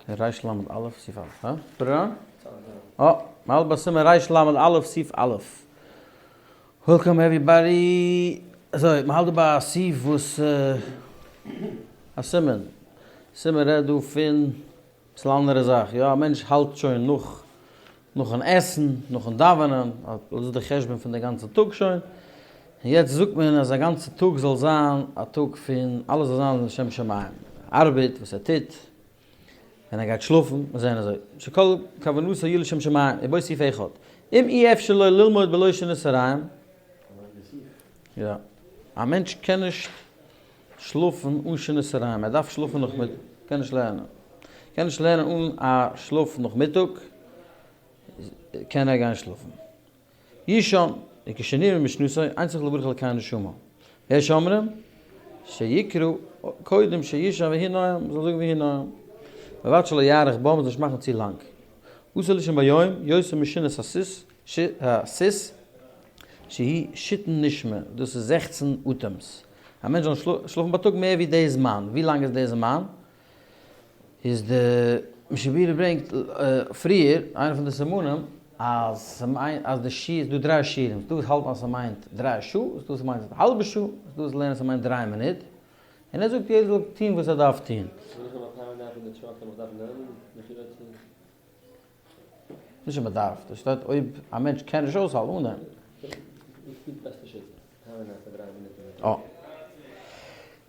ריש למד אלף סעיף אלף, הא? פוט איט אן? אה, מ'האלט ביי סימן ריש למד אלף סעיף אלף. Welcome everybody. אזוי, מ'האלט דא ביי א סעיף וואס א סימן. סימן רעדט דא פון אביסל אנדערע זאך, יא, א מענטש האלט שוין נאך נאכן עסן, נאכן דאווענען, דאס איז די חשבון פון די גאנצע טאג שוין, און יעצט זאגט מען אז א גאנצע טאג זאל זיין א טאג פון אלעס זאל זיין לשם שמים, ארבעט וואס ער טוט, ווען ער גייט שלאפן, מיר זעען אזוי, שכל כוונתו יהיה לשם שמים, ובו סעיף אחד, אם אי אפשר לו ללמוד בלא שינת צהריים, יא, א מענטש קען נישט שלאפן אן שינת צהריים, ער דארף שלאפן נאכמיטאג, קען נישט לערנען, קען נישט לערנען אן א שלאף נאכמיטאג, קען ער גיין שלאפן. יישן, וכשנראה משנתו, אין צריך לברך אלקי נשמה. יש אומרים, שיקרא קודם שיישן ויהי נועם, מ'זאל זאגן ויהי נועם. ובלבד שלא יאריך בה, מ'זאל נישט מאכן צו לאנג. אסור לישון ביום, יותר משינת הסוס, שהיא שיתין נשמי, דאס איז 16 אטעמס. א מענטש זאל שלאפן בייטאג מער ווי די זמן, ווי לאנג איז די זמן? איז די משנה ברורה ברענגט פריער איינע פון די סימנים אז ס'מיינט אז די שיעור ס'דא דריי שיעורים ס'דא וואס האלטן אז ס'מיינט דריי שעה ס'דא וואס מיינט א האלבע שעה ס'דא וואס לערנען ס'מיינט דריי מינוט און ער זאגט יעדער זאל טון וואס ער דארף טון. נישט אז מ'דארף, דאס שטייט אויב א מענטש קען נישט אויסהאלטן אן דעם. אה.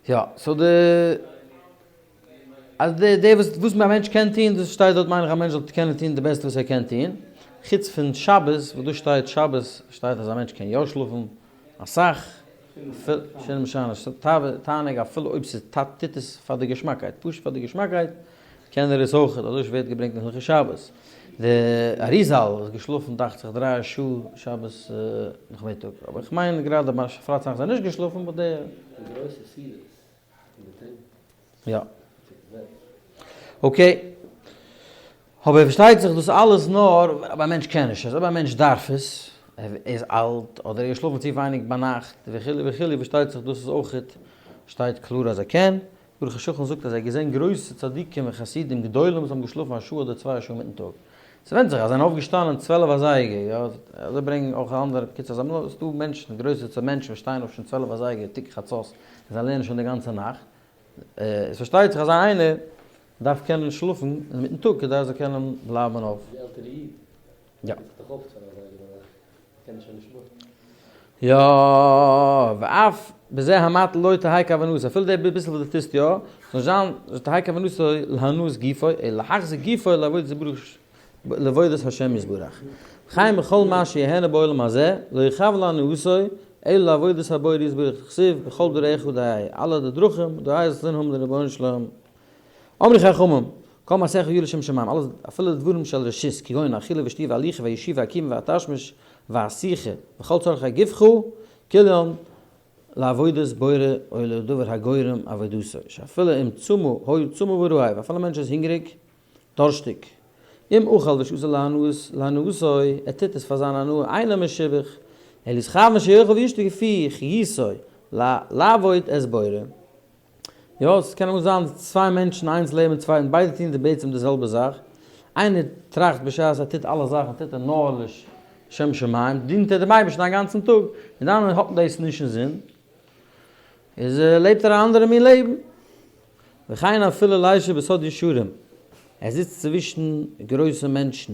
יא, so די אז די די וואס וואס א מענטש קען טון דאס שטייט דארט מיין איך א מענטש זאל קענען טון די בעסטע וואס ער קען טון, חוץ פון שבת וואס דא שטייט שבת שטייט אז א מענטש קען יא שלאפן אסאך, שינה משנה תענוג אפילו אויב ס'איז טוט עס פאר די געשמאקייט, פשוט פאר די געשמאקייט קען ער עס אויך, אזוי ווערט געברענגט אין הלכות שבת. די אריזל איז געשלאפן דאכט זיך דריי שעה שבת נאכמיטאג, אבער איך מיין גראדע ביי פרייטאג איז ער נישט געשלאפן but די. די גרויסע סעודות און די טרינקען. יא. Okay. אבער פארשטייט זיך דאס אלעס נאר אויב א מענטש קען נישט, אז אויב א מענטש דארף עס, ער איז אלט, אדער ער איז געשלאפן צו ווייניג ביינאכט וכו' וכו', פארשטייט זיך דאס איז אויכעט שטייט קלאר אז ער קען, ערוך השולחן זאגט אז ער האט געזען גרויסע צדיקים און חסידים גדולים וואס האבן געשלאפן א שעה אדער צוויי שעה אינמיטן טאג. ס'ווענדט זיך אז זיי זענען אויפגעשטאנען 12 אזייגער, יא, אזוי ברענגען אויך אנדערע, בקיצור אז אמאל איז דא מענטשן, גרויסע מענטשן וואס שטייען אויף שוין 12 אזייגער תיקון חצות און זיי לערנען שוין די גאנצע נאכט, עס פארשטייט זיך אז איינער דארף קענען שלאפן אינמיטן טאג כדי ער זאל קענען בלייבן אויף. די עלטערע איד יא. זיצט דאך אויף 12 אזייגער ביינאכט, קען ער שוין נישט שלאפן. יא, ואף בזה המעט לא תהא כוונתו, אפילו די ביסל וואס דו טוסט יא, זאל נישט זיין, זאל תהא כוונתו להנאת גופו, אלא להחזיק גופו לעבודת יתברך לעבודת השם יתברך. וכן בכל מה שיהנה בעולם הזה, לא יכוון להנאתו, אלא לעבודת הבורא יתברך דכתיב בכל דרכיך דעהו, אלע די דרכים, דעהו זאלסט אינזין האבן דעם רבונו של עולם. אמרו חכמים, כל מעשיך יהיו לשם שמים, אלעס אפילו דברים של רשות, כגון אכילה ושתייה והליכה והישיבה והקימה והתשמיש והשיחה וכל צרכי גופך, כולם לעבודת בורא או לדבר הגורם עבודתו, שאפילו אם צמא היה צמא ורעב, אפילו א מענטש איז הונגעריג, דארשטיג, אם אכל ושתה להנאתו, ער טוט עס פאר זיין הנאה, אינו משובח, אלא יתכוון שיאכל וישתה כפי חיותו לעבוד את בורא. יא, עס קען אמאל זיין צוויי מענטשן איינס לעבן צווייטן ביידע טוען די בעצם די זעלבע זאך, איינער טראכט בשעת ער טוט אלע זאכן טוט ער נאר לשם שמים, דינט ער דעם אייבערשטן א גאנצן טאג, און די אנדערע האט דאס נישט אינזין, איז לעבט ער א אנדערע מין לעבן. וכן אפילו לישב בסוד ישרים, ער זיצט צווישן גרויסע מענטשן,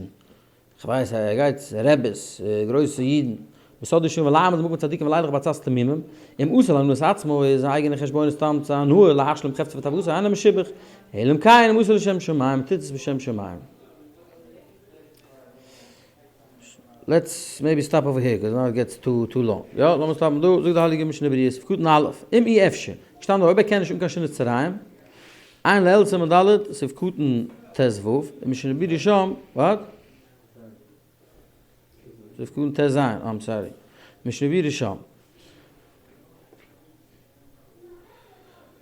כ'ווייס ער גייט רעביס, גרויסע אידן, בסוד ישרים ולעמוד במקום צדיקים ולילך בעצת תמימים, אם עשה להנאת עצמו איז זיין אייגענע חשבונות סתם צו הנאה להשלים חפצו ותאוותו אינו משובח, אלא אם כן אם עשה לשם שמים, טוט עס בשם שמים. Let's maybe stop over here, because now it gets too too long. יא, לאמיר stop ן דא, זאגט די הייליגע משנה ברורה, סעיף קטן א', אם אי אפשר, געשטאנען אויב ער קען נישט אן קיין שינת צהריים, עיין לעיל סימן ד', סעיף קטן ט ו, און משנה ברורה שם, what? סעיף קטן ט ז, I'm sorry, משנה ברורה שם.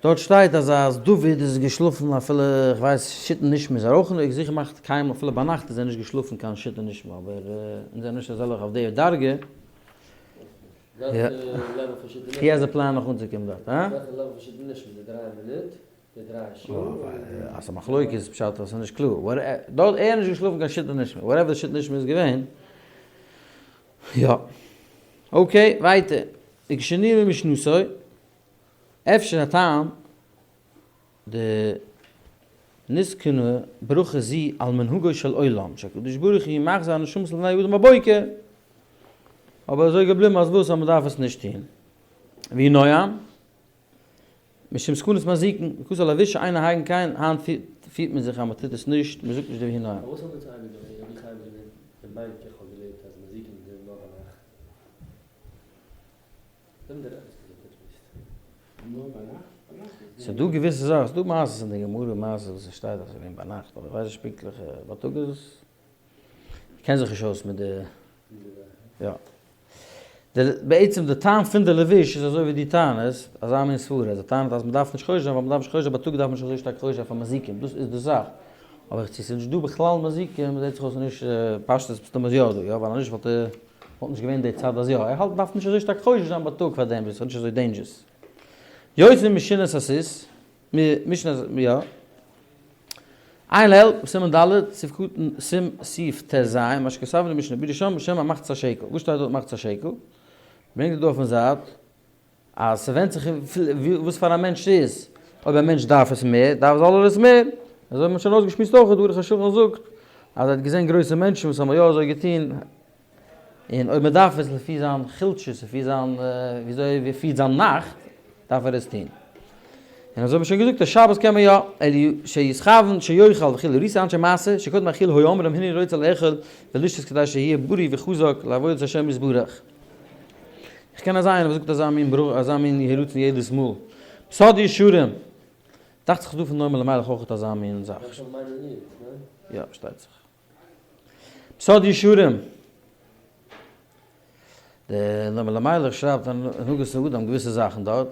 דארט שטייט אז אז דוד איז געשלאפן אפילו איך ווייס שיתין נשמי איז ער אויך נישט זיכער מאכט קיינמאל אפילו ביינאכט איז ער נישט געשלאפן קיין שיתין נשמי אבער אונז זענען נישט אזעלכע אויף די דרגה. וועלכע level פון שיתין נשמי? He has a plan נאך אנצוקומען דארט, הא? וועלכע level פון שיתין נשמי? די דריי מינוט? אז ס'איז א מחלוקת איז פשט אז ס'איז נישט קלאר. דארט ער איז נישט געשלאפן קיין שיתוף נשמה. whatever די שיתוף נשמה איז געווען. יא. okay, ווייטער. וכשנראה משנתו, אפשר הטעם דנתקנה ברכה זו על מנהגו של עולם, שהקדוש ברוך הוא מחזיר הנשמות לבני אדם בבוקר. אבער אזוי געבליבן אז וואס אז מ'דארף עס נישט טון. ויהי נועם. משום סכנת מזיקין, וכתב לבוש שאין נוהגין כן, היינט פירט מען זיך אז מען טוט עס נישט, מען זאגט נישט די ויהי נועם. פארוואס האט דאס אייביג געווען, האב איך אייביג געלערנט אין מיין איך האב געלערנט אז מזיקין זענען נאר ביינאכט. זאג מיר די רבי האט געזאגט at least. נאר ביינאכט? ביינאכט איז ס'איז דא געוויסע זאכן, ס'איז דא מעשות אין די גמרא, מעשות וואס עס שטייט אז ס'איז געווען ביינאכט, אבער איך ווייס נישט פונקטליך, בייטאג איז עס, איך קען זיך נישט אויס מיט די, יא. די בעצם די טעם פון די לבוש איז אזוי ווי דו טענה'סט, אזא מין סברה, אז ער טענה'ט אז מ'דארף נישט חושש זיין ווייל מ'דארף נישט חושש זיין בייטאג דארף מען נישט אזוי שטארק חושש זיין פאר מזיקים, דאס איז די זאך. אבער צו ס'איז נישט דא בכלל מזיקים זעט זיך אויס נישט פשטות מסתמא איז יא דא, יא ווייל אז נישט וואלט ער וואלט נישט געווען די צד אז יא, ער האלט מ'דארף נישט אזוי שטארק חושש זיין בייטאג פאר דעם ווייל ס'איז נישט אזוי dangerous. יוצא משינת הסוס. משנת יא. עיין לעיל, סימן ד', סעיף קטן, סימ סעיף ט ז, מה שכתבנו במשנה ברורה שם בשם המחצית השקל. וואס שטייט דארט מחצית השקל? ברענגט ער דא אויפן זייט אז ס'ווענדט זיך וואס פאר א מענטש ס'איז. אויב א מענטש דארף עס מער, דארף זאל ער עס מער. אזוי האט מען שוין אויסגעשמועסט אויך, דער ערוך השולחן זאגט אז ער האט געזען גרויסע מענטשן וואס האבן יא אזוי געטון. און אויב מען דארף עס לפי זיין חולשות, לפי זיין וויאזוי ער פירט זיין נאכט, דארף ער עס טון. און אזוי האב איך שוין געזאגט אז שבת קען מען יא, אלא שיתכוון שיאכל וכו', ראיתי אנשי מעשה שקודם אכילה היו אומרים הנני רוצה לאכול ולשתות כדי שיהיה בריא וחזק לעבודת השם יתברך. איך קען אזא איינער וואס זאגט אזא מין ברכה, אזא מין יהי רצון יעדעס מאל. בסוד ישרים. דאכט זיך ס'דא פון נועם אלימלך אויך אזא מין זאך. יא, פארשטייט זיך. בסוד ישרים. דער נועם אלימלך שרייבט אין הנהגת האדם געוויסע זאכן דארט,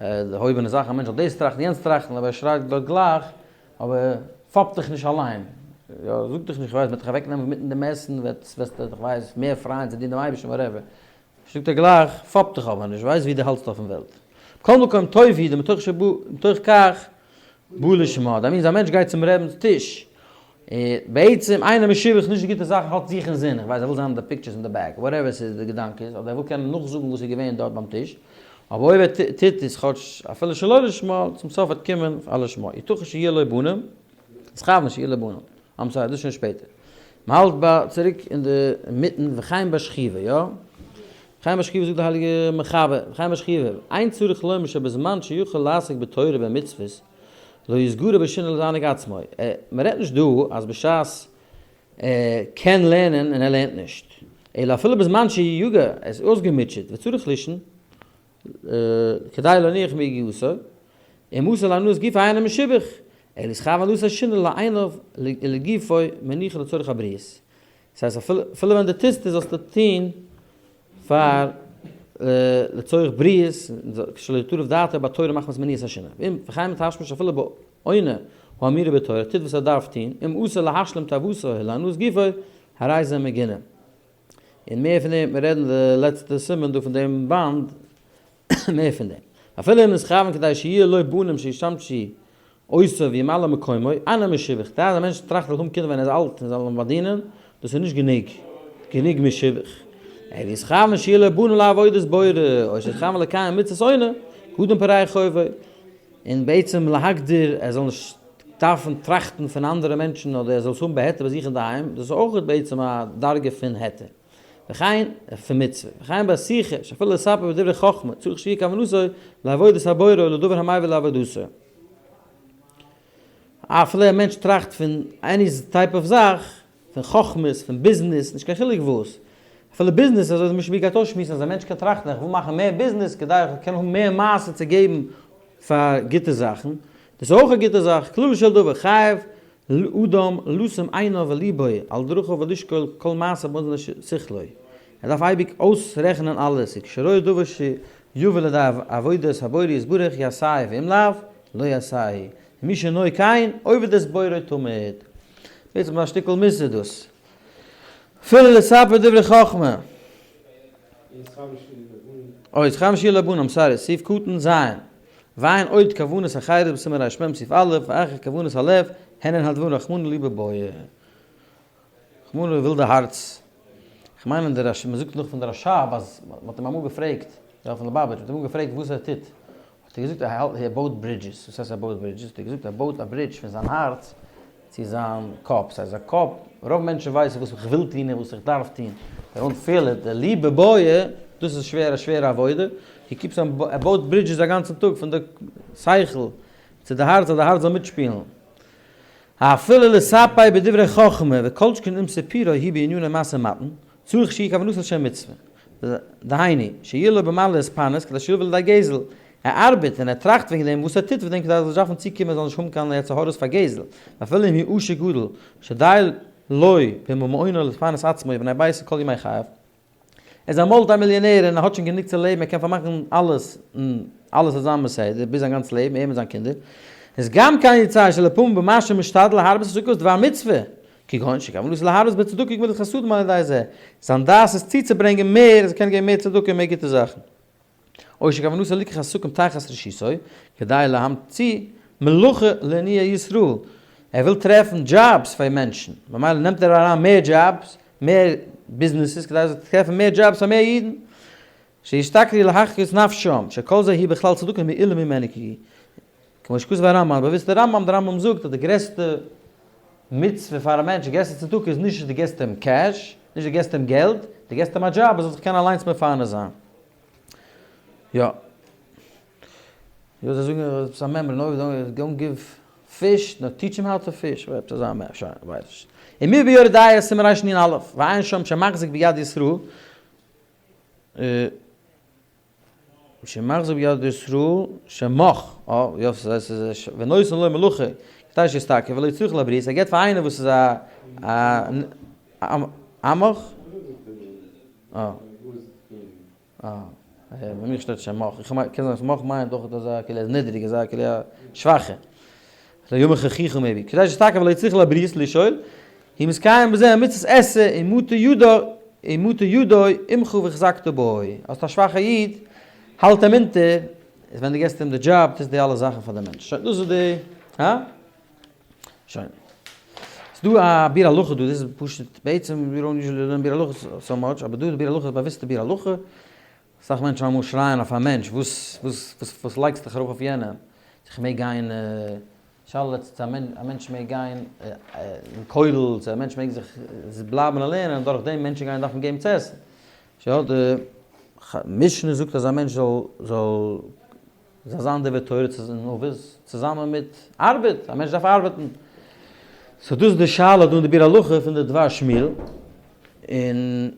דערהויבענע זאכן, א מענטש זאל דאס טראכטן יענץ טראכטן, אבער ער שרייבט דארט גלייך, אבער פאפ דיך נישט אליין, יא, זאג דיך נישט, כ'ווייס, מ'וועט דיך אוועקנעמען אינמיטן דעם עסן, וועסטו, כ'ווייס, מער פרייען צו דינען דעם אייבערשטן, whatever. זאגט ער גלייך, פאפ דיך אבער נישט, ווייס ווי דו האלטסט אויפן וועלט. מכל מקום טוב הוא דמתוך שבא מתוך כך בא לשמה, that means א מענטש גייט צום רבינ'ס טיש, און בעצם איינער משובח נישט די גוטע זאכן האט זיך אין זין, איך ווייס ער וויל זיין אין די pictures אין די back, whatever ס'איז די געדאנק איז, אדער ער וויל קענען נאכזאגן וואס איז געווען דארט ביים טיש, אבער אויב ער טוט עס כאטש אפילו שלא לשמה, צום סוף וועט קומען א לשמה, יתכן שיהיה לו בנים, יתכוון שיהיה לו בנים. I'm sorry, דאס איז שוין שפעטער. מ'האלט ביי צוריק אין די מיטן וכן בשכיבה, יא? וכן בשכיבה זאגט די הייליגע מחבר, וכן בשכיבה, אין צריך לומר שבזמן שיכול לעסוק בתורה ובמצוות, לא יתגרה בשינה לענג עצמו. מ'רעדט נישט דא אז בשעת ער קען לערנען און ער לערנט נישט, אלא אפילו בזמן שיגע, ער איז אויסגעמוטשעט וצריך לישון, כדי להנוח מיגיעתו, ומסר להנאת גופו אינו משובח, אלא יתכוין לתת שינה לעיניו ולגופו מנוחה לצורך הבריאות. דאס הייסט אפילו ווען דו טוסט עס זאלסטו טון פאר לצורך בריאות, שלא יטרף דעתו בתורה מחמת מניעת השינה. וכן מתשמיש אפילו בעונה האמורה בתורה, טוט וואס ער דארף טון, אם אסור להשלים תאוותו להנאת גופו, הרי זה מגונה. און מער פון דעם וועט מען רעדן די לעצטע סימן דא פון דעם באנד, מער פון דעם. אפילו אם נתכוון כדי שיהיה לו בנים שישמשו אותו וימלא מקומו, אינו משובח. די אז א מענטש טראכט ער זאל האבן קינדער ווען ער איז אלט און זאלן אים באדינען, דאס איז נישט גענוג גענוג משובח. אלא יתכוון שיהיה לו בנים לעבודת בורא, או שיתכוון לקיים מצות עונה, כאדם פורע חובו. און בעצם להגדיר ער זאל נישט דארפן טראכטן פון אנדערע מענטשן אדער ער זאל עס האבן בהיתר ביי זיך אינדערהיים, דאס איז אויך בעצם א דרגה פון היתר. וכן, פון מצוה. וכן בשיחה, שאפילו לספר בדברי חכמה, צריך שיהיה כוונתו לעבודת הבורא או לדבר המביא לעבודתו. אפילו א מענטש טראכט פון any type of זאך, פון חכמות, פון ביזנעס, נישט קיין חילוק וואס. אפילו ביזנעס, אזוי ווי משבי גייט אויסשמועסן אז א מענטש קען טראכטן איך וויל מאכן מער ביזנעס כדי איך זאל קענען האבן מער מעשר צו געבן פאר גוטע זאכן, דאס איז אויך א גוטע זאך, כללו של דבר, חייב אדם לשום עיניו וליבו על דרכיו ולשקול כל מעשה באוזני שכלו, ער דארף אייביג אויסרעכענען אלעס, וכשרואה דבר שיבוא לידי עבודת הבורא יתברך יעשהו ואם לאו, לא יעשהו, ומי שאינו כן, עובד את בוראו תמיד. בעצם א שטיקל מוסר דאס. אפילו לספר דברי חכמה. אוי, יתכוין שיהיה לו בנים, sorry, סעיף קטן ז'. ועיין עוד כוונות אחרות בסימן רמ סעיף א', ואחר כוונות הלב, הן הן הדברים רחמנא ליבא בעי. רחמנא וויל די הארץ. כ'מיין אין די רש, מ'זאגט נאך פון די רשב אז מ'האט אים אמאל געפרעגט, יא פון ליבאוויטש, מ'האט אים אמאל געפרעגט וואס ער טוט, האט ער געזאגט ער האלט ער בויט bridges, וואס הייסט ער בויט bridges? האט ער געזאגט ער בויט א ברידזש פון זיין הארץ צו זיין קאפ, ס'הייסט זיין קאפ, רוב מענטשן ווייסן וואס איך וויל טון און וואס איך דארף טון, they don't feel it, די ליבא בעי, דאס איז שווער א שווערע עבודה, he keeps on, ער בויט bridges א גאנצן טאג פון די שכל צו די הארץ אז די הארץ זאל מיטשפילן. אפילו לספר בדברי חכמה וכל שכן אם סיפורו היא בעניני משא ומתן, צריך שיהיה כוונתו לשם מצוה. דהיינו, שיהיה לו במה להתפרנס כדי שלא יבוא לידי גזל. ער ארבעט און ער טראכט וועגן דעם וואס ער טוט פאר דעם כדי ער זאל נישט דארפן צוקומען ער זאל נישט האבן קיין יצר הרע'ס פאר גזל, ואפילו אם הוא עשיר גדול, שדי לו בממונו להתפרנס עצמו ובני ביתו כל ימי חייו. ער איז א מולטי מיליאנער און ער האט שוין גענוג צו לעבן ער קען פארמאכן אלעס און אלעס וועט זיין בסדר ביז זיין גאנץ לעבן ער מיט זיין קינדער איז גם כן יצא שלפעמים במה שמשתדל להרבות צדקות דבר מצוה כגון שכוונתו להרבות בצדקה וגמילות חסדים על ידי זה זיין דעת איז צוצוברענגען מער ער זאל קענען געבן מער צדקה און מער גוטע זאכן. או שכוונתו ליקח עסקים תחת רשותו, כדי להמציא מלאכה לעניי ישראל, ער וויל טרעפן דזשאבס פאר מענטשן, ממילא נעמט ער אריין מער דזשאבס, מער ביזנעסעס, כדי ער זאל טרעפן מער דזשאבס פאר מער אידן, שישתכרו להחיות נפשם, שכל זה היא בכלל צדקה מעולה ממנו כי כמו שכתב הרמב ם, באוויסטע רמב ם, די רמב ם זאגט אז די גרעסטע מצוה פאר א מענטש, די גרעסטע צדקה איז נישט אז דו געסט אים cash, נישט דו געסט אים געלט, דו געסט אים א דזשאב ער זאל זיך קענען אליינס מפרנס זיין. יא. יא זיי זאגן עפעס א מימרא, no don't give fish, נאר teach him how to fish, עפעס אזא מימרא, שוין, כ'ווייס נישט. און מיר ביורה דעה סימן רנ א, ועיין שם שמחזיק ביד ישראל, שמחזיק ביד ישראל, שמח, אה, יא, ס'איז, ס'איז, ונותן לו מלאכה, כדי שישתכר ולא יצטרך לבריות, ער געבט פאר איינער וואס איז א, א, עמך? אה. אה. ביי מיר שטייט שמח, איך מיין, קען זיין שמח מיינט אויך אזא כאילו ער איז נידעריג, אזא כאילו א שוואכע. לא יאמר חכיחא maybe. כדי שישתכר ולא יצטרך לבריות לשאול, הוא מתקיים בזה מצות עשה ומטה ידו, ומטה ידו עמך והחזקת בו. האסט א שוואכע איד, האלט אים אונטער, איז ווען דו געסט אים די דזשאב, טוסט די אלע זאכן פאר די מענטש. שוין, דאס איז די, הא? שוין. ס'איז דא א ביאור הלכה דא, דאס איז פשוט, בעצם we don't usually learn ביאור הלכה so much, אבער דא איז ביאור הלכה, באוויסטע ביאור הלכה. אסאך מענטשן אמאל שרייען אויף א מענטש, וואס, וואס, וואס, וואס לייגסט דיך ארויף אויף יענעם? צו כ'מעג גיין, שאלה צו א מענטש מעג גיין אין כולל, צו א מענטש מעג זיך בלייבן און לערנען, דורך דעם מענטשן גייען דארפן געבן צו עסן. יא, די משנה זאגט אז א מענטש זאל, זאל זאל זיין דברי תורה און אבות צוזאמען מיט ארבעט, א מענטש דארף ארבעטן. so דאס איז די שאלה דא אין די ביאור הלכה פון די דבר שמואל, און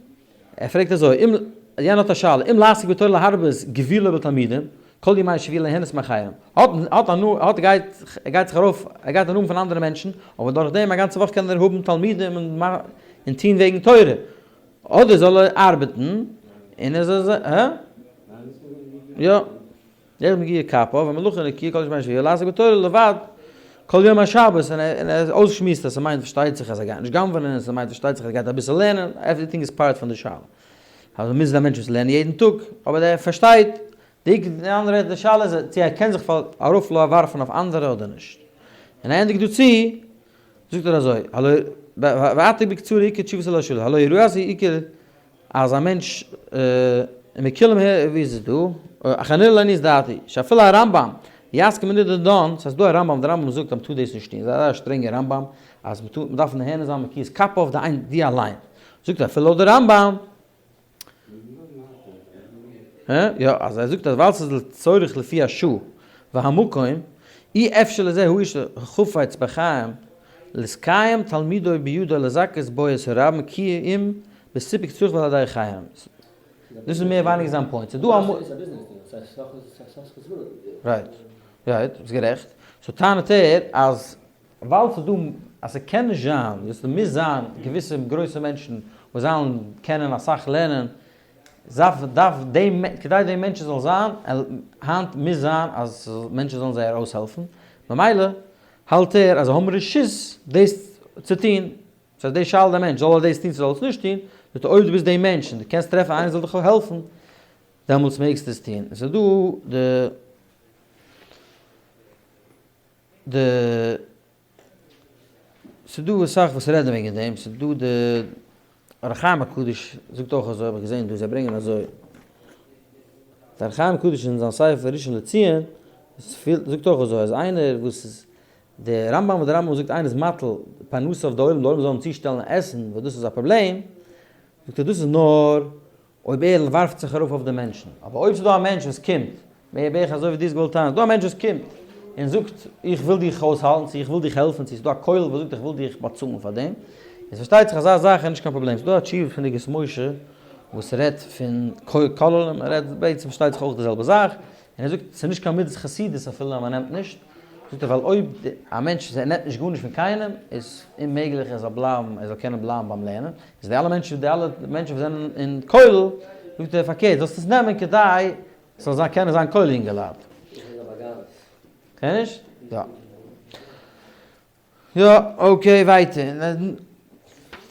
ער פרעגט אזוי, אם, יענער האט א שאלה, אם לעסוק בתורה להרבות גבולו בתלמידים, כל ימי שביעי ליהנות מאחרים, האט האט הנאה, האט גייט, ער גייט זיך ארויף, ער גייט הנאה האבן פון אנדערע מענטשן, אבער דורך דעם א גאנצע וואך קען ער האבן תלמידים און און טון וועגן תורה, אדער זאל ער ארבעטן און ער זאל, הא? יא. דרך מגיע כפה, והמלאכה נקיה כל ימי שביעי לעסוק בתורה לבד כל יום השבת, און ער אויסשמועסט אז ס'מיינט פארשטייט זיך אז ער גייט נישט גנב'נען, און ס'מיינט פארשטייט זיך אז ער גייט אביסל לערנען, everything is part פון די שאלה. אז מ'מוז זיין מענטש וואס לערנען יעדן טאג, אבער ער פארשטייט, די אנדערע די שאלה איז צו ער קען זיך ארויף ווארפן אויף אנדערע אדער נישט. און ער ענדיגט דא צו, זאגט ער אזוי, הלא ועתיק בקצרה עיקר תשובות על השאלה, הלא יראה אז עיקר אז א מענטש מקולים ה ווי איז עס דא? אך הנראה לעניות דעתי שאפילו הרמב ם יסכים מיט די דן, ס'איז דא א רמב ם, די רמב ם זאגט אז מ'טאר דאס נישט טון, ס'איז אזא שטרענגע רמב ם אז מ'טאר מ'דארף נהנה זיין מקיאות כפיו אויף די איין די אליין, זאגט ער אפילו לויט די רמב ם, הא? יא, אז ער זאגט אז ווייל ס'איז לצורך לפי השעה והמקום, אי אפשר לזה האיש החפץ בחיים להתקיים תלמידו בידו לזכות בו את הרבים כי אם בסיפוק צורך ועל ידי חיים. דאס איז מער ווייניגער זיין point. ס'איז דא אמאל. right, right, ביסט גערעכט. so טענה'ט ער אז ווייל ס'איז דא אז ס'קען נישט זיין, ס'מוז זיין געוויסע גרויסע מענטשן וואס זאלן קענען אסאך לערנען, דארף דארף די כדי די מענטשן זאל זיין, היינט מוז זיין אז מענטשן זאלן זיי ארויסהעלפן, ממילא האלט ער אז זיי האבן רשות דאס צו טון, סא די שאלה די מענטש זאל ער דאס טון צו זאל ער עס נישט טון, זאגט ער אויב דו ביסט די מענטש און דו קענסט טרעפן איינער זאל דיך העלפן, דעמאלטס מעגסטו עס טון, עס איז דא די. די ס'איז דא אסאך וואס רעדן וועגן דעם, ס'איז דא די אור החיים הקדוש זאגט אויך אזוי, האב איך געזען דא זיי ברענגען אזוי, די אור החיים הקדוש אין זיין ספר ראשון לציון זאגט אויך אזוי אז איינער וואס איז די רמב ם וואס די רמב ם זאגט איינער איז מטיל פרנסה אויף די עולם די עולם זאל אים צושטעלן עסן וואס דאס איז א פראבלעם, זאגט ער דאס איז נאר אויב ער ווארפט זיך ארויף אויף די מענטשן, אבער אויב ס'איז דא א מענטש וואס קומט, מער בערך אזוי ווי דו האסט געוואלט טענה'ן, ס'איז דא א מענטש וואס קומט און זאגט איך וויל דיך אויסהאלטן, צו איך וויל דיך העלפן, צו ס'איז דא א כולל וואס זאגט איך וויל דיך באצאלן פאר דעם, איז פארשטייט זיך אזא זאך איז נישט קיין פראבלעם. ס'איז דא א תשובה פון אגרות משה וואס רעדט פון כוללים, ער רעדט בעצם פארשטייט זיך אויך די זעלבע זאך, און ער זאגט ס'איז נישט קיין מידת חסידות אפילו אז מ'נעמט נישט, זאגט ער ווייל אויב א מענטש נעמט נישט גארנישט פון קיינעם איז אוממעגליך ער זאל בלייבן ער זאל קענען בלייבן ביים לערנען, איז די אלע מענטשן די אלע מענטשן וואס זענען אין כולל, זאגט ער פארקערט זאלסט עס נעמען כדי ס'זאל זיין קענען זיין כולל אינגעלייט. קען נישט? יא. יא, okay ווייטער.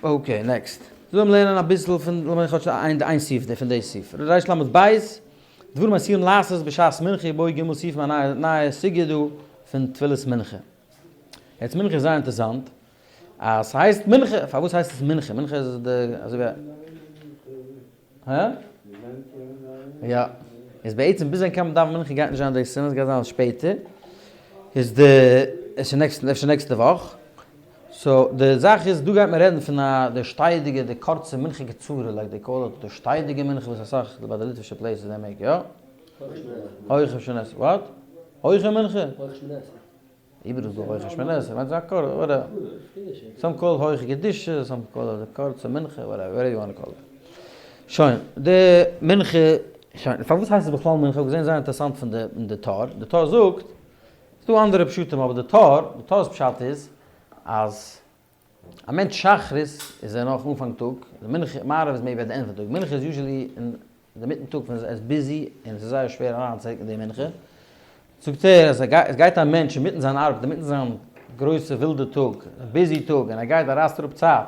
okay next. דא לאמיר לערנען אביסל פון, לאמיר כאטש איין איין סעיף פון די סעיף. ריש למד בית, דברים אסורים לעשות בשעת מנחה ובו ג' סעיפים א נייע נייע סוגיא דא פון תפילת מנחה. יעצט מנחה איז זייער אינטערעסאנט אז ס'הייסט מנחה, פארוואס הייסט עס מנחה? מנחה איז די אזוי ווי א. הא? יא. איז בעצם ביז ווען קען מען דאווענען מנחה גייט נישט זיין די סימן, עס גייט זיין שפעטער. איז די, עס איז נעקסט, אפשר נעקסטע וואך. so די זאך איז דא גייט מען רעדן פון א די שטיידיגע די קורצע מנחה קצרה like they call it די שטיידיגע מנחה וואס אסאך ביי די ליטווישע places they make יא? הויכע שמונה עשרה. What? הויכע מנחה? הויכע שמונה עשרה. איבער איז דא הויכע שמונה עשרה, מיינט א קור וואטעווער. Some call הויכע קדושה, some call די קורצע מנחה, whatever, whatever you want call it. שוין, די מנחה, שוין, פארוואס הייסט עס בכלל מנחה? כ'האב געזען זייער אינטערעסאנט פון די אין די טור, די טור זאגט, ס'דא אנדערע פשטים אבער די טור, די טור'ס פשט איז אז א מענטש שחרית איז ער נאך אנפאנג טאג, די מנחה, מעריב איז maybe at the end פון טאג, מנחה איז usually אין די מיטן טאג ווען ער איז busy און עס איז זייער שווער אריינצורוקן די מנחה, זאגט ער אז עס גייט א מענטש אינמיטן זיין ארבעט, אינמיטן זיין גרויסע ווילדע טאג, busy טאג, און ער גייט ער רייסט אראפ צייט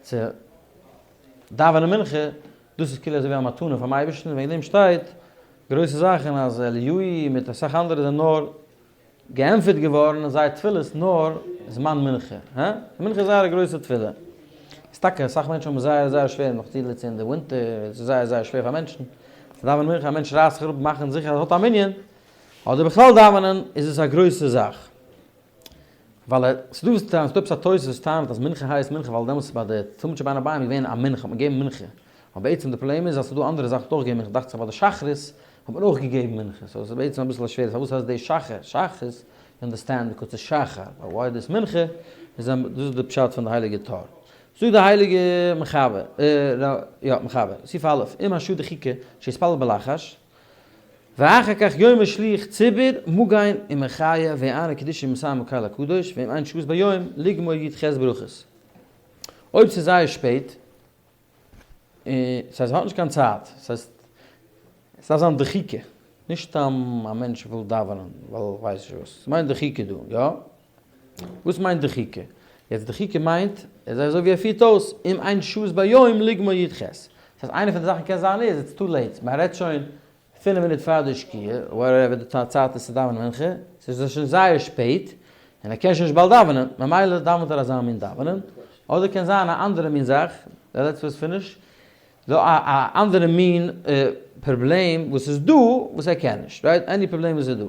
צו דאווענען מנחה, דאס איז כאילו אזוי ווי א מתנה פאר'ן אייבערשטן, וועגן דעם שטייט גרויסע זאכן אז אליהו מיט אסאך אנדערע זענען נאר געענטפערט געווארן זייער תפילות נאר זמן מנחה, הא? מנחה איז זייער א גרויסע תפילה, איז טאקע אסאך מענטשן האבן זייער זייער שווער נאך צו אין די ווינטער, עס איז זייער זייער שווער פאר מענטשן צו דאווענען מנחה, א מענטש רייסט זיך אראפ מאכן זיכער אז ער האט א מנין, אדער בכלל דאווענען איז עס א גרויסע זאך, ווייל ס'איז דא וואס טענה'ן, ס'איז דא עפעס א תוס' וואס טענה'ט אז מנחה הייסט מנחה ווייל דעמאלטס איז ביי די תמיד של בין הערבים געווען א מנחה, האט מען געגעבן מנחה, אבער בעצם די פראבלעם איז אז ס'איז דא אנדערע זאכן וואס האט אויך געגעבן מנחה, דאכט זיך ביי די שחרית האט מען אויך געגעבן מנחה, so ס'איז בעצם אביסל א שווערע, פארוואס הייסט דאס שחר? שחרית, you understand because ס'איז שחר, but why דאס מנחה? איז דאס איז די פשט פון די הייליגע טור. זאגט די הייליגע מחבר, יא מחבר, סעיף א', אם השעה דחוקה שיתפלל בלחש, ואחר כך יאמר שליח ציבור מגן ומחיה ויענה קדושה ומסיים הקל הקדוש, ואם אין שעות ביום לגמור י ח ברכות. אויב ס'איז זייער שפעט, און ס'הייסט מ'האט נישט קיין צייט, ס'הייסט ס'דארף זיין דחיקה, נישט סתם א מענטש וויל דאווענען ווייל כ'ווייס נישט וואס, ס'מיינט דחיקה דא, יא? וואס מיינט דחיקה? יעצט דחיקה מיינט איז אזוי ווי ער פירט אויס, אם אין שעות ביום לגמור י ח. ס'הייסט איינע פון די זאכן קען זיין איז it's too late, מ'רעדט שוין פינף מינוט פאר די שקיעה, whatever די צייט איז צו דאווענען מנחה, ס'איז שוין זייער שפעט, און ער קען שוין נישט באלד דאווענען, ממילא דאווענט ער אזא מין דאווענען, אדער קען זיין א אנדערע מין זאך, let's just finish, דא א א אנדערע מין פראבלעם וואס איז דא וואס ער קען נישט, right? Any פראבלעם וואס איז דא.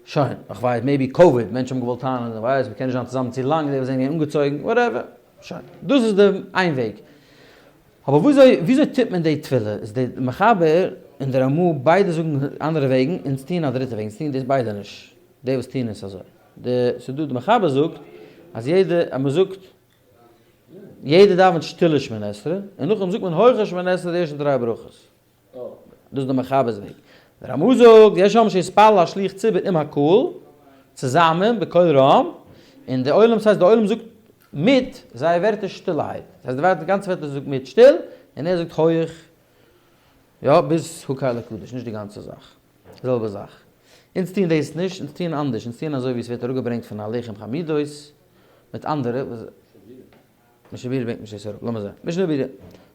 שוין, איך ווייס, maybe קאוויד, מענטשן האבן געוואלט טענה'ן, איך ווייס, מ'קען נישט זיין צוזאמען צו לאנג, די וואס זענען געווען אנגעצויגן, whatever, שוין, דאס איז די איין וועג. אבער וויאזוי וויאזוי טוט מען די תפילה? איז די מחבר און די רמא ביידע זאגן אנדערע וועגן, אונז טוען א דריטע וועג, אונז טוען דאס ביידע נישט, די וואס טוען עס אזוי. די ס'איז דא די מחבר זאגט אז יעדע אז מ'זאגט יעדער דאווענט שטילע שמונה עשרה, און נאכדעם זאגט מען הויכע שמונה עשרה די ערשטע דריי ברכות. דאס איז די מחבר'ס וועג. די רמא זאגט, יש אומרים שיתפלל השליח ציבור עם הקהל, צוזאמען בקול רם, און די עולם, ס'הייסט די עולם זאגט מיט זייער ווערטער שטילערהייט. ס'הייסט די גאנצע ווערטער זאגט מיט שטיל, און ער זאגט הויך, יא, ביז הקל הקדוש, נישט די גאנצע זאך. די זעלבע זאך. אונז טוען דאס נישט, אונז טוען אנדערש, אונז טוען אזוי ווי עס ווערט אראפגעברענגט פון הלחם חמודות, מיט אנדערע וואס. משנה ברורה ברענגט נישט דאס אראפ, לאמיר זען. משנה ברורה.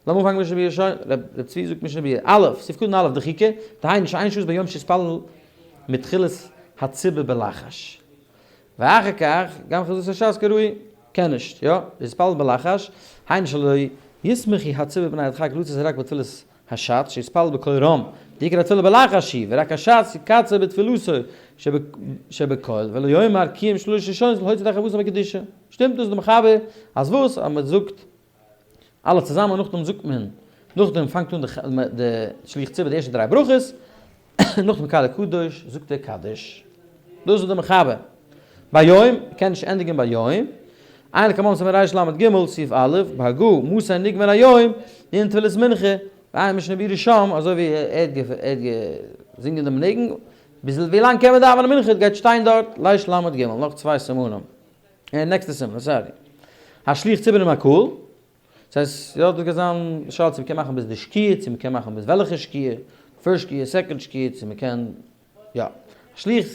לאמיר אנפאנגען משנה ברורה שוין, ר' צבי זאגט משנה ברורה. א', סעיף קטן א', דחיקה, דהיינו שאין שהות ביום שיתפלל מתחילת הציבור בלחש. ואחר כך גם חזרת הש"ץ כראוי, קען נישט, יא, להתפלל בלחש, היינו שלא יסמכו הציבור מפני הדחק לצאת רק בתפילת הש"ץ שיתפלל בקול רם, דעיקר התפילה בלחש היא, ורק הש"ץ יקצר בתפילתו שבקול, ולא יאמר קיים שלש ראשונות להוציא ידי חובתו בקדושה. שטימט דאס די מחבר אז וואס? אז מען זאגט אלע צוזאמען נאכדעם זאגט מען, נאכדעם פאנגט אן די שליח ציבור די ערשטע דריי ברכות, נאכדעם קל הקדוש זאגט ער קדיש. דאס איז די מחבר. ביום, קען נישט ענדיגן ביום. עיין לקמן סימן רל"ג, סעיף א', בהגה, מתי נגמר היום, לענין תפילת מנחה, ועיין משנה ברורה שם, אזוי ווי ער האט געזינגען דעם ניגון, ביז ווי לאנג קען מען דאווענען מנחה, גייט שטיין דארט, רל"ג, נאך צוויי סימנים. נעקסטע סימן, sorry. השליח ציבור עם הקהל. ס'הייסט, יא, דאס גייט זיין די שאלה צו מ'קען מאכן ביז די שקיעה, צו מ'קען מאכן ביז וועלכע שקיעה, first שקיעה, second שקיעה, צו מ'קען, יא. שליח,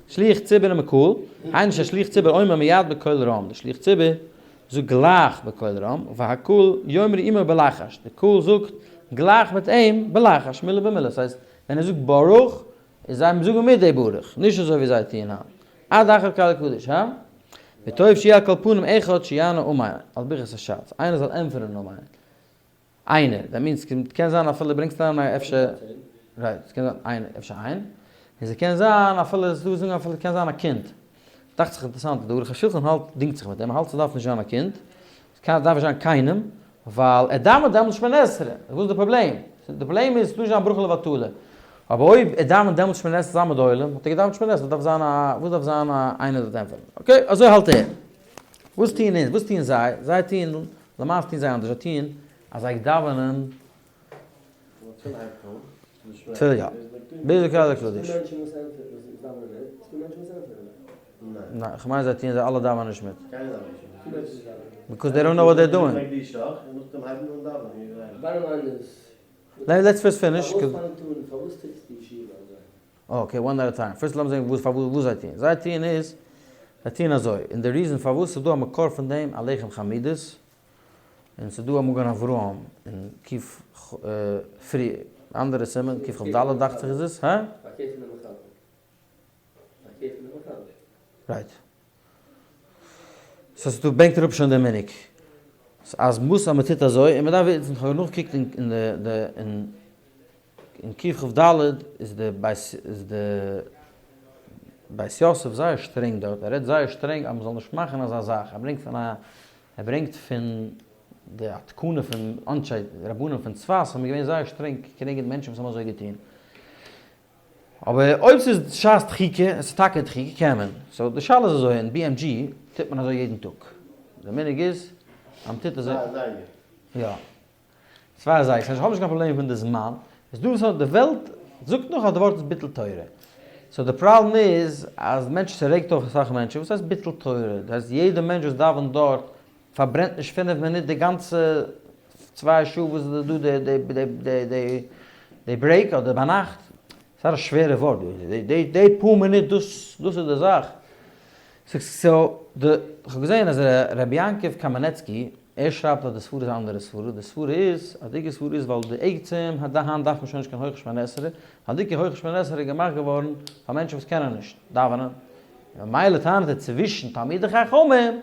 שליח ציבור עם הקהל, היינו ששליח ציבור אומר מיד בקול רם, די שליח ציבור זאגט גלייך בקול רם, והקהל יאמרו עמו בלחש, די קהל זאגט גלייך מיט אים בלחש, מילה במילה, ס'הייסט, ווען ער זאגט ברוך, איז זיי זאגן מיט די ברוך, נישט אזוי ווי זיי טוען היינט. עד אחר קל הקדוש, הא? וטוב שיהיה על כל פנים אחד שיענה אמן על ברכת הש"ץ, איינער זאל ענטפערן אמן. איינער, that means קען זיין אפילו ברענגסט אריין א אפשר, right, ס'קען זיין איינער, אפשר איין, און ס'קען זיין אפילו, ס'דא וואס זאגן אפילו קען זיין א קינד. דאכט זיך אינטערעסאנט אז די ערוך השולחן האלט, דינגט זיך מיט אים, ער האלט ס'דארף נישט זיין א קינד, ס'קען דארף נישט זיין קיינעם, ווייל ער דאווענט דעמאלטס שמונה עשרה, וואס איז די פראבלעם? די פראבלעם איז ס'טאר נישט זיין ברכה לבטלה, אבער אויב ער דאווענט דעמאלטס שמונה עשרה צוזאמען מיט די עולם, האט ער געדאווענט שמונה עשרה, וואס דארף זיין א, וואס דארף זיין א איינער דארף ענטפערן? okay, אזוי האלט ער. וואס טוען אונז? וואס טוען זיי? זיי טוען, למעשה טוען זיי אנדערש, זיי טוען אז זיי דאווענען תפילה יא. ביז די קל הקדוש. ניין, כ'מיין זיי טוען זיי אלע דאווענען נישט מיט. because they don't know what they're doing. Let's first finish. Okay, one at a time. First לאמיר זען וואס פארוואס זיי טוען. זיי טוען איז, זיי טוען אזוי, און די reason פארוואס ס'איז דא א מקור פון דעם א לחם חמודות, און ס'איז דא א מגן אברהם אין ק ח פרי אנדערע סימן ק כ ד דאכט זיך איז עס, הא? פארקערט פון די מחבר. פארקערט פון די מחבר. Right. So ס'דא ברענגט אראפ שוין די מנהג. אז מוז אז מ'טוט אזוי, און מ'דארף וויסן, כ'האב נאכגעקוקט אין די די אין אין ק כ ד איז די בית איז די בית יוסף זייער שטרענג דארט, ער רעדט זייער שטרענג אז מ'זאל נישט מאכן אזא זאך, ער ברענגט פון א ער ברענגט פון די א תקנה פון אנשי רבנים פון צפת האבן געווען זייער שטרענג כנגד מענטשן וואס האבן אזוי געטון. אבער אויב ס'איז שעת דחיקה און ס'איז טאקע דחיקה קען מען. So די שאלה איז אזוי, אין BMG טוט מען אזוי יעדן טאג. די מנהג איז אז מ'טוט אזוי. צוויי אזייגער. יא. צוויי אזייגער. ס'הייסט איך האב נישט קיין פראבלעם פון די זמן. איז דא וואס האט די וועלט זאגט נאך אז די ווארט איז ביטול תורה. So די פראבלעם איז אז מענטשן ס'רעגט אויף אסאך מענטשן. וואס הייסט ביטול תורה? דאס הייסט יעדע מענטש וואס דאווענט דארט פארברענט נישט פינף מינוט די גאנצע צוויי שעה וואס איז דא די די די די די break אדער ביינאכט. ס'איז א שווערע ווארט די די די פאר מינוט דאס דאס איז די זאך. So די כ'האב געזען אז ר' יעקב קאמענעצקי ער שרייבט אז די סברה איז א אנדערע סברה, די סברה איז אז די עיקר סברה איז ווייל די עצם די היינט דארף מען שוין נישט קיין הויכע שמונה עשרה, ווייל די עיקר הויכע שמונה עשרה איז געמאכט געווארן פאר מענטשן וואס קענען נישט דאווענען, ממילא טענה'ט ער צווישן תלמידי חכמים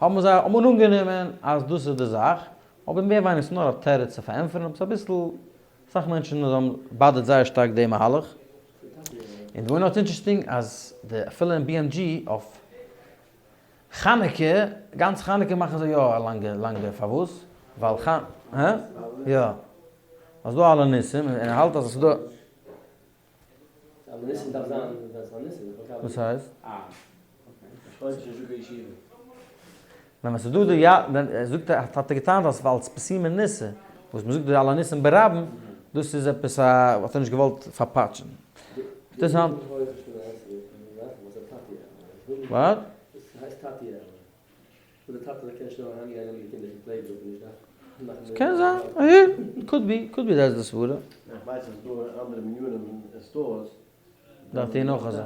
האבן זיי האבן אנגענומען אז דאס איז די זאך, אבער מער ווייניגער ס'איז נאר א תירוץ צו פארענטפערן, אבער ס'איז אביסל, אסאך מענטשן האבן באדערט זייער שטארק די מהלך, און וואו נאט אינטערעסטינג אז די אפילו אין BMG אויף חנוכה, גאנץ חנוכה מאכן זיי יא א לאנגע לאנגע פארוואס? ווייל ח הא? יא. אז דא אלע ניסים און ער האלט אז עס איז דא. אלע ניסים דארף זיין ווען ס'איז א ניסים. וואס הייסט? ווען ווען ס'איז דא די יא ווען ער זאגט האט ער געטענה'ט אז ווייל ס'פרסומי ניסא וואס מ'זאגט די אלע ניסים ברבים דאס איז עפעס א האט ער נישט געוואלט פארפאטשן. אינטערעסאנט. What? ס'קען זיין, אהער, could be, could be דאס איז די סברה. דארף טוען נאך אזוי.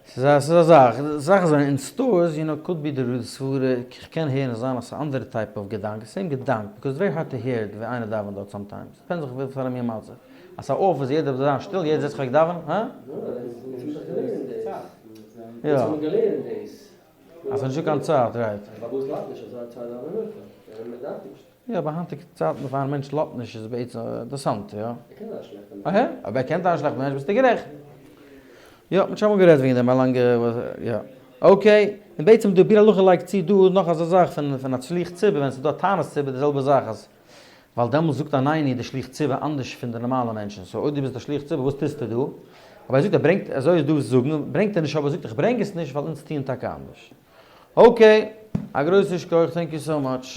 ס'איז א ס'איז א זאך, זאכן זענען אין stores, you know, could be די סברה, איך קען הערן זיין אז ס'איז אנדערע type of געדאנק, same געדאנק, because very hard to hear ווי איינער דאווענט דארט sometimes, depends זיך ווי פאר א מין מצב, אז ס'איז א אפיס יעדער זאל זיין שטיל, יעדער זעצט זיך אוועק דאווענען, הא? יא. אז ס'איז נישטא קיין צייט, right. יא, אבער היינטיגע צייטן אויב א מענטש לאזט נישט איז בעצם אינטערעסאנט, יא. אהה, אויב ער קען זיין א שלעכטע מענטש ביסטו גערעכט. יא, מ'האט שוין אמאל גערעדט וועגן דעם א לאנגע, יא. okay, און בעצם די ביאור הלכה לייגט צו דא נאך אזא זאך פון פון א שליח ציבור ווען ס'איז דא א תענית ציבור די זעלבע זאך אז ווייל דעמאלס זאגט עננו די שליח ציבור אנדערש פון די נארמאלע מענטשן so אויב דו ביסט א שליח ציבור וואס טוסטו דא? אבער ער זאגט ער ברענגט אזוי איז דא וואס זאגן ברענגט ער נישט אבער ער זאגט איך ברענג עס נישט ווייל אונז טוען טאקע אנדערש. okay, א גרויסע שכוח, thank you so much.